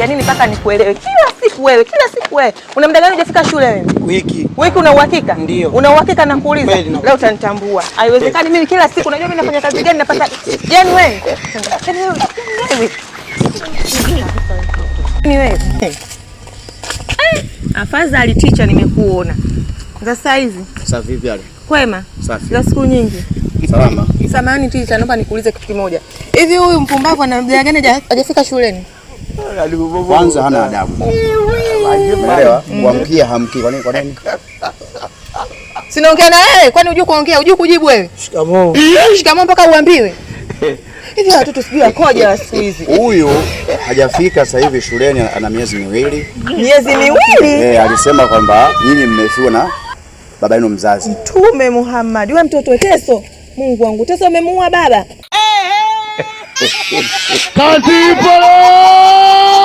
Unaongea nini mpaka nikuelewe? Kila siku wewe, kila siku wewe. Una muda gani hujafika shule wewe? Wiki. Wiki una uhakika? Ndio. Una uhakika nakuuliza? Kweli, Leo utanitambua. Haiwezekani mimi kila siku unajua mimi nafanya kazi gani napata. Yaani wewe. Yaani wewe. Yaani wewe. Ni wewe. Eh, afadhali teacher nimekuona. Za saizi. Safi vipi hali? Kwema. Safi. Za siku nyingi. Salama. Samahani teacher, naomba nikuulize kitu kimoja. Hivi huyu mpumbavu ana muda gani hajafika shuleni? Kwanza hana adabu. Umeelewa? Kuamkia hamkii. Kwa nini? Kwa nini? Sinaongea na wewe, kwani hujui kuongea, hujui kujibu wewe? Shikamoo. Shikamoo mpaka uambiwe. Hivi watoto sijui wakoje wa siku hizi. Huyu hajafika sasa hivi shuleni, ana miezi miwili. Miezi miwili? Eh, alisema kwamba nyinyi mmefiwa na baba yenu mzazi. Mtume Muhammad, wewe mtoto Teso. Mungu wangu, Teso umemuua baba. Kazi ipo!